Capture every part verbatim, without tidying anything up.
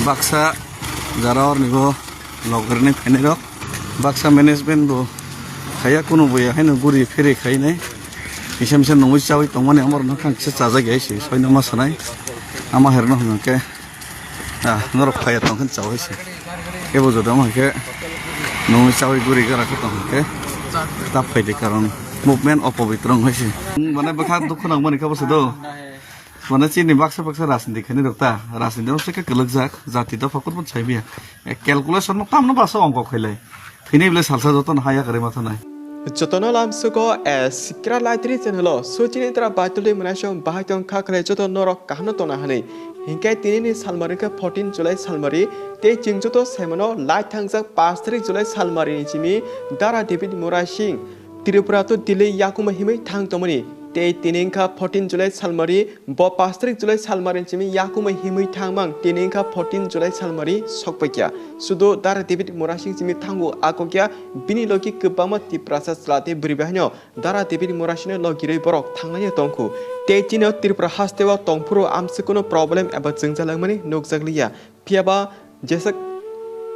Baksa jara orni bo logarni phainai rok. Baksa management bo khaya kuno bo ya haino guri phere khainai. Kisa misa nungwi chawi tongmani amor no khang kisa chajak ya se soino ma sanai. Ama herno hwnkhe, ah, norok khaya tong khe chawi se. Kebo joda ma khe nungwi chawi guri gara khe tong khe tap phaidi karon movement opobitro wng hai se. Mane bwkha dukhu nang mani khe bo se do. Mane chini baksa baksa rajniti khainai rok ta, rajniti no se khe kwlwkjak, jati dopha kurban sai maya. E, calculation no tamno basa ongkok khailai. Thwinai bwlai salsa jotono haya kwrwi ma thanai. Jotono lamsugo, e, Sikra Laitri channel o suchini tra baitulwi mwnai song bahai tong kha khlai joto norok kaham no tona hanwi. Hinkhe tini ni salmari khe fourteen July salmari, tei chwng joto saimano lai thangjak pash tarik July salmari ni simi Dara David Murasing Tripura to Delhi yakungma himwi thang tongmani. Tei tini wngkha fourteen July salmari, bo pash tarik July salmari simi yakungma himwi thangmang, tini wngkha fourteen July salmari sokpaikya. Sudo Dara David Murasing simi thango akokya, bini logi kwbangma Tiprasa chwla tei bwrwi bai haino Dara David Murasingno logirwi borok thanglaiya tongkhu. Tei chini Tripura hasteo tongphuru amswk kuno problem eba jwngjal wngmani nukjakliya. Phiyaba jesa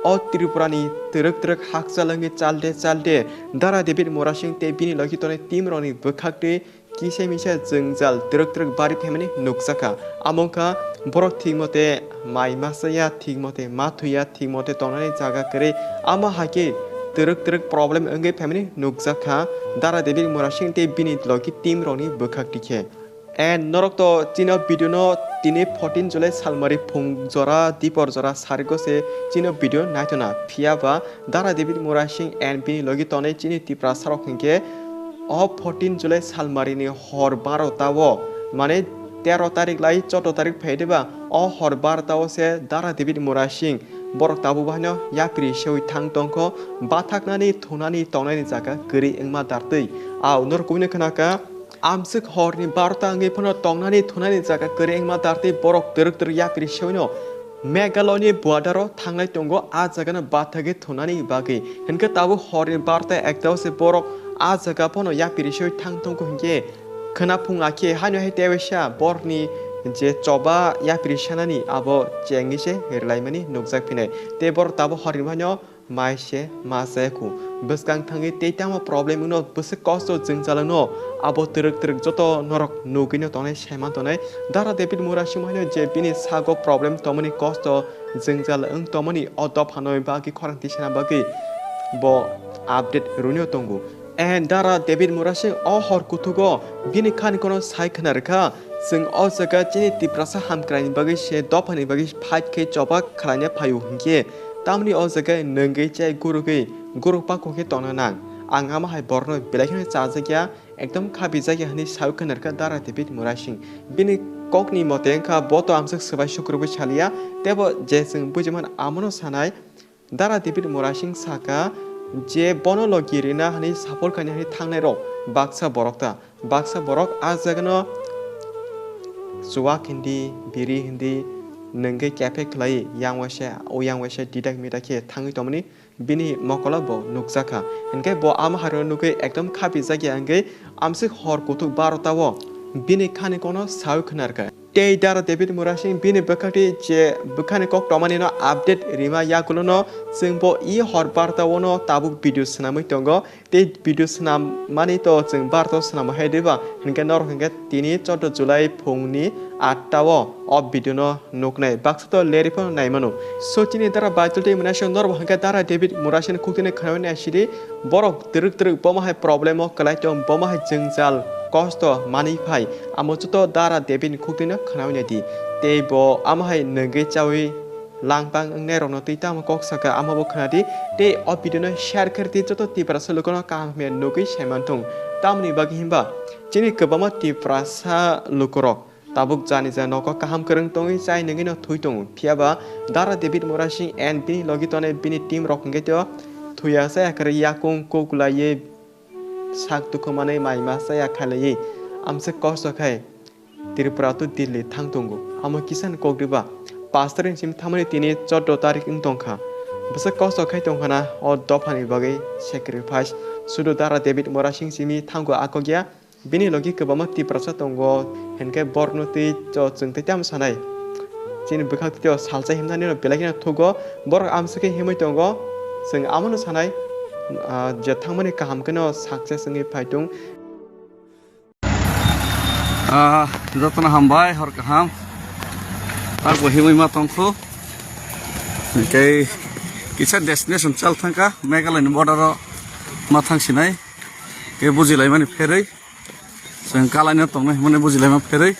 o Tripurani twrwk twrwk hakchal wngwi chalde chalde Dara David Murasing tei bini logi tonwi team rokni bwkhaktwi kisa misa jwngjal twrwk twrwk bari phaimani nukjakha. Amo wngkha borok thik mote mai masa ya, thik mote ma thuya, thik mote tongnani jaga kwrwi. Amo hai khe twrwk twrwk problem wngwi phaimani nukjakha Dara David Murasing tei bini logi team rokni bwkhak tikhe. And norok to chini video no tini fourteen July salmari phung jora, dipor jora sarigo se chini video naitona. Phiyaba Dara David Murasing and bini logi tonwi chini Tiprasa rok hinkhe o fourteen July salmari ni hor baro ta o, mane tero tarik lai choudo tarik phai diba, o hor baro ta o se Dara David Murasing borok tabuk bahaino yapri sewi thang tongkho, bathaknani thunani tongnani jaga kwrwi wngma dartwi. Au norok kubuni khwnakha, amswk horni barota wngwi phano tongnani thunani jaga kwrwi wngma dartwi borok twrwk twrwk yapri sewino Meghalaya ni border o thanglai tongo, a jaga no bathagwi thunani bagwi. Hinkhe tabuk horni barota ekta o se borok a jaga phano yapri sewi thang tongo hinkhe khwnaphung akhe haino hai tewaisa borokni je choba yapri sanani abo chengwi se rwlaimani nukjak phinai. Tei borok tabuk horni bahaino mai se ma chaya khu. Bwskang thangwi tei tamo problem wngno bwswk kosto jwngjal wngno abo twrwk twrwk joto norok nugwino tongnai, saiman tongnai. Dara David Murasing haino je bini sago problem tongmani, kosto jwngjal wng tongmani, o dophano bagwi khorang tisana bagwi bo update rwnio tongo. And Dara David Murasing o hor kuthugo bini khani kono sai khna rwkha, chwng o jaga chini Tiprasa hamkraini bagwi se dophani bagwi fight khe choba khlaina phaio hinkhe tamni o jaga nungwi chai gurugwi guruk pakho khe tongna nang. Ang ama hai borokno belai kheno chajakya, ekdom khapijakya hwnwi saui khna rwkha Dara David Murasing. Bini kokni mote wngkha bo to amswk swbai sukrubwi saliya, tebo je chwng bujiman amono sanai. Dara David Murasing saka je bono logi rina hwnwi support khaina hwnwi thangnai rok baksa borok ta, baksa borok a jagano chuwak hindi, biri hindi, nungwi kephe khlai yang waisa, o yang waisa didak midak khe thangwi tongmani bini mokolo bo nukjakha. Hinkhe bo ama harino nugwi ekdom khapijakya wngwi amswk hor kuthuk barota o bini khani kono saui khna rwkha. Tei Dara David Murasing bini bwkhakti je bwkhani kok tongmani no update rima yagulo no chwng bo i hor barta o no tabuk video swnamwi tongo. Tei video swnam mani to chwng barta o swnam hai diba hinkhe norok hinkhe tini choudo July phungni atta o o video no nuknai. Baksa to lerwi phano naimano. So chini Dara Baitul tei Murasing norok hinkhe Dara David Murasing khukdini khwnamani naisidi. Borok twrwk twrwk bomo hai problem o kwlai tong, bomo hai jwngjal kosto manwi phai, amo joto Dara David ni khukdino khwnawi nai di. Tei bo amo hai nungwi chawi langpang wngnai rokno twi tamo kok saka amo bo khwna di. Tei o video no share khe rw di joto Tiprasa lukurokno kaham hamya nugwi saiman thung. Tamoni bagwi hinba chini kwbangma Tiprasa lukurok tabuk jani ja nogo kaham kwrwng tongwi chai nungwino thwi tongo. Phiyaba Dara David Murasing and bini logi tongnai bini team rok hinkhe to thwiya chaya kwrwi yakung kuklaiwi sak dukhu manwi mai ma chaya khailaiwi amswk kosto khai Tripura to Delhi thang tongo. Amo kisa ni kok diba? Pash tarik ni simi thangmani tini choudo tarik wng tongkha. Bwswk kosto khai tongkha na o dophani bagwi sacrifice. Sudu Dara David Murasing simi thango akokya. Bini logi kwbangma Tiprasa tongo, hinkhe borokno twi cho chwng tei tamo sanai. Chini bwkhak twi o salsa himnani no belai kheno thugo. Borok amswk khe himwi tongo. Chwng amo no sanai, ah, je thangmani kaham kheno success wngwi phai tung. Ah, jotono hambai, hor kaham. Tak bo himwi ma tongkhu. Hwnkhe kisa destination chal thangkha, Meghalaya ni border o ma thang sinai. Khe bujilaimani pherwi. Chwng kalaino tongnai hwnmani bujilaima pherwi.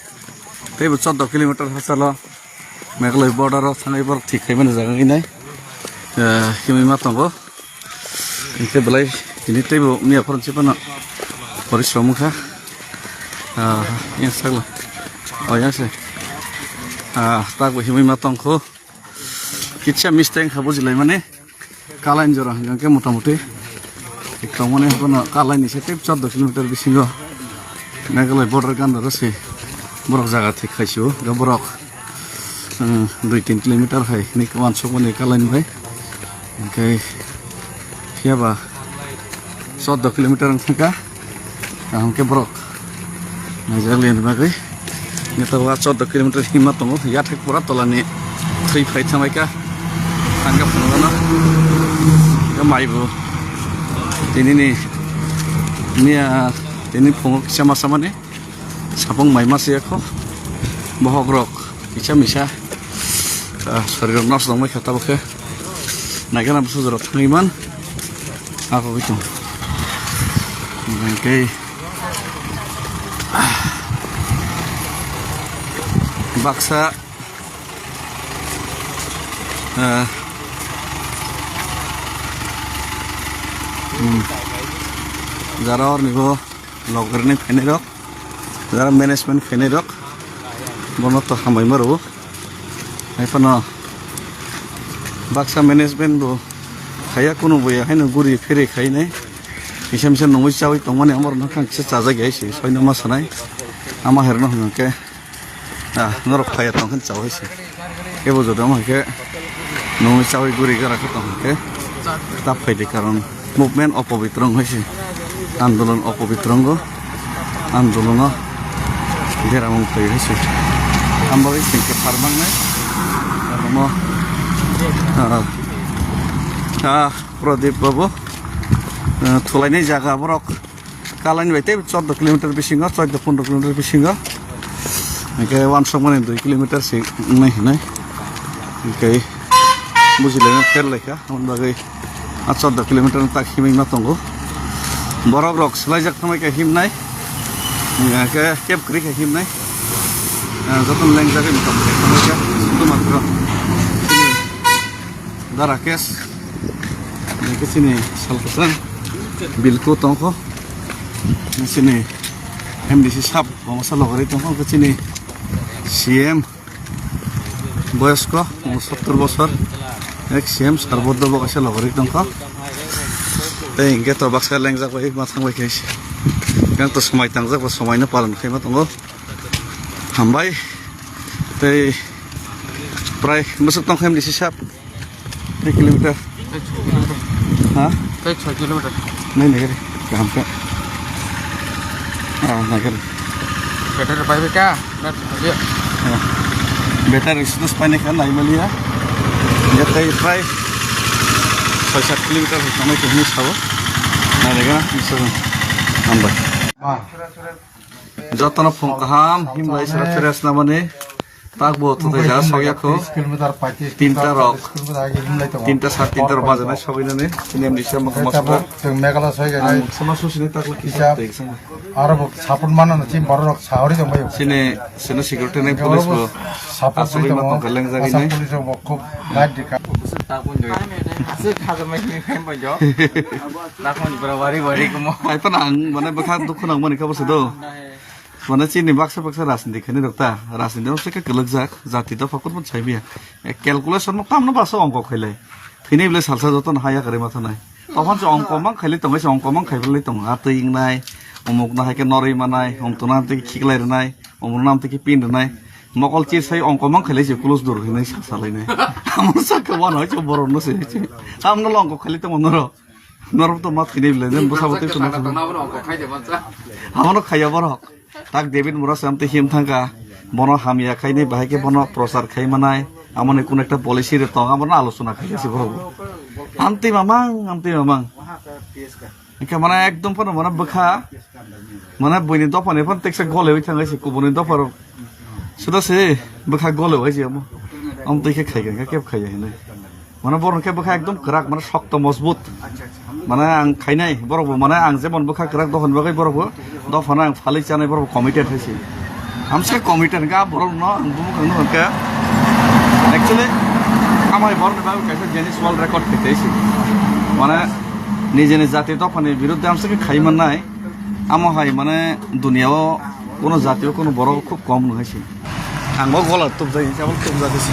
Teibo chordo kilometer hachalo Meghalaya border o thangwi borok thik khaimani jaga hinai. Eh, himwi ma tongo. Hwnkhe belai tini teibo miya phoro se phano porisrom wngkha. Ah, yang sakla. Oh, yang se. Ah, tak bo himwi ma tongkho. Kitsa mistake kha bujilaimani. Kalain jora hingke motamuti. Tongmani bono kalaini se tei chordo kilometer bisingo Meghalaya border ganda rw se borok jaga thik khaisio, ga borok, eh, dui tin kilometer hai ni wansukmani kalaini bai. Hingke phiya ba chordo kilometer wng thangkha. Kaham khe borok naijak liani bagwi. Neta wa chordo kilometer hima tongo, yathek pura tolani thwi phai thangbai kha. Thangkha phunukgano. Khe maibo. Tinini miya, tini phungo kisa masa mani. Sapung mai masa yakho. Bohok rok. Kisa misa, ah, sorirok nosto wngbai kha tabuk khe. Naikhe na bwsajwk rok thangwi man. Abo bai tong. Hwnkhe baksa, ah, hmm, jara orni bo logorni phainai rok. Jara management khainai rok, bono to hambai ma rwo. Hai phano baksa management bo khaiya, kunu bo ya haino guri phiri khainai. Kisa misa nungwi chawi tongmani amor no khang kisa chajak ya se, soino ma sanai. Ama herno hwnkhe, ah, norok khaiya tong khe chawi se. Kebo joto wngkha khe nungwi chawi guri gara khe tong khe ta phaidi, karon movement opobitro wngkha se, andolon opobitro wngkha, andolono deramung phai hai se, ambagwi chwng khe pharmangnai. Omo, ah, ah, Pradip babu, ah, thulainai jaga borok. Kalaini bai tei chordo kilometer bisingo, chordo pondro kilometer bisingo. Hingke wansukmani dui kilometer se wngnai hinai. Hingke bujilaina pher laikha, aboni bagwi a chordo kilometer tak himwi ma tongo. Borok rok swlaijak thangbai kha himnai. Hingke keb kwrwi kha himnai. Ah, jotono lengjagwi mothamuti thangbai kha, sudhu matro. Dara Rakesh, nai khe chini salkasang Bilku tongkho, chini M D C sab bo masa logori tongkho, chini C M boyosko sottor bosor, ek C M Sarboddo bo kaisa logori tongkho. Tei hingke to baksa lengjak bai ma thang bai khe, yang to somai tangjak bo somai no palon khaima tongo. Hambai tei prai bwswk tongkha M D C sab. Tei kilometer. Tei soi kilometer. Ha? Tei soi kilometer. Nai nai gari. Kaham kha. Ah, nai gari. Battery pai beka. Battery sudah sepanjang kan nai malia. Ya tei prai soi sat kilometer hai tongmai khe hinwi sao. Nai nai gana. Hambai. Jotono phung kaham, himlai sra sra snamani. Tak bo thutai ja sok yakho. Tinta rok. Tinta sat tinta rok bajanai soginani. Chini M D C mokha mokha. Chwng Meghalaya soi gana. Sama susini tak laki. Aro bo support mano na chini borok rok saori tong bai. Chini, chini security nai police bo. Support asogwi ma tong kaleng jagwi nai. Police rok bo khub guide dikha. Aswk khajamai hini khaim bai jo. Nakmani bora wari wari komo. Hai phano ang mane bwkha dukhu nang mani kha bwswk do. Mane chini baksa baksa rajniti khainai rok ta, rajniti rok se khe kwlwkjak, jati dopha kurbo sai maya. E, calculation no tamno baksa ongkho khailai. Thwinai bwlai salsa jotono haya kwrwi ma thanai. Tokon se ongkho mang khailai tongo, se ongkho mang khaibrwlai tongo. A twi wngnai, umuk no hai khe norwi manai, umtuna amtwi khiklai rwnai, umruna amtwi khe pin rwnai. Mokol chir sai ongkho mang khailai se kulus dur hinai sa salainai. Amo sakha wano hai se borok no se. Tamno lo ongkho khailai tongo norok. Norok to ma thwinai bwlai, nang bwsa bo tei chwng. Abono khaiya borok. Tak David Muraswamy tei him thangkha. Bono hamya khainai, bahai khe bono prochar khai manai, amoni kun ekta policy rok tong, abono alochona khai se borok. Amtwi mamang, amtwi mamang. Hingke mane ekdom phano mane bwkha, mane buini dophani phano teksa gole oi thang se, kubuni dopha rok suda se bwkha gole oi se amo. Amtwi khe khai khe kep khai hinui. Mane borok khe bwkha ekdom kwrak, mane shokto mojbut. Mane ang khainai borok bo, mane ang jemon bwkha kwrak dophani bagwi borok bo, dophano ang phalwi chanai borok bo committed hai se. Amsa committed hwnkhe ah borok no ang bumung kang nukha khe. Actually, amai borok ni bagwi kaisa Guinness World Record khe tei se. Mane nijeni jati dophani biruddhe amsa khe khai mannai. Amo hai mane duniya o kono jati o kono borok khub kom nung hai se. Ang bo gola tubjai, jabon tubjai se.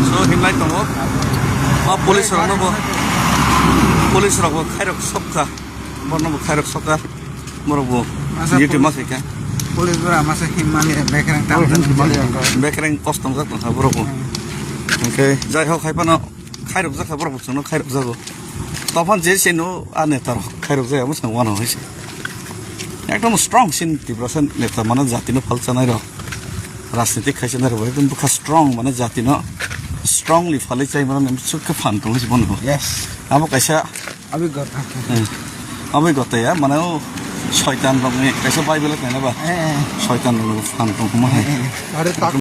So, himlai tongo. Ma police rok no bo, police rok bo khairok sokha. Borno bo khairok sokha. Borok bo masa YouTube ma police, khaikha. Police bora masa himmani bekereng tam. Bekereng kostom jak tongkha borok bo. Hmm. Hingke jai hok hai phano khairok jakha borok bo chwngno khairok jago. Tophan je se no a neta rok khairok jaya mo sang wano hai se. Ekdom strong sin Tiprasa neta mane jati no phalchanai rok. Rajniti khaisa nai rok ekdom bwkha strong mane jati no strongly phalwi chai mane sukhe phan tongwi se bono. Yes. Abo kaisa Abhigota. Hmm. Abhigota ya, mane o soitan rokni kaisa Bible khaina ba? Eh, eh. Soitan rokni phan tongma hai. Eh, eh. Are tak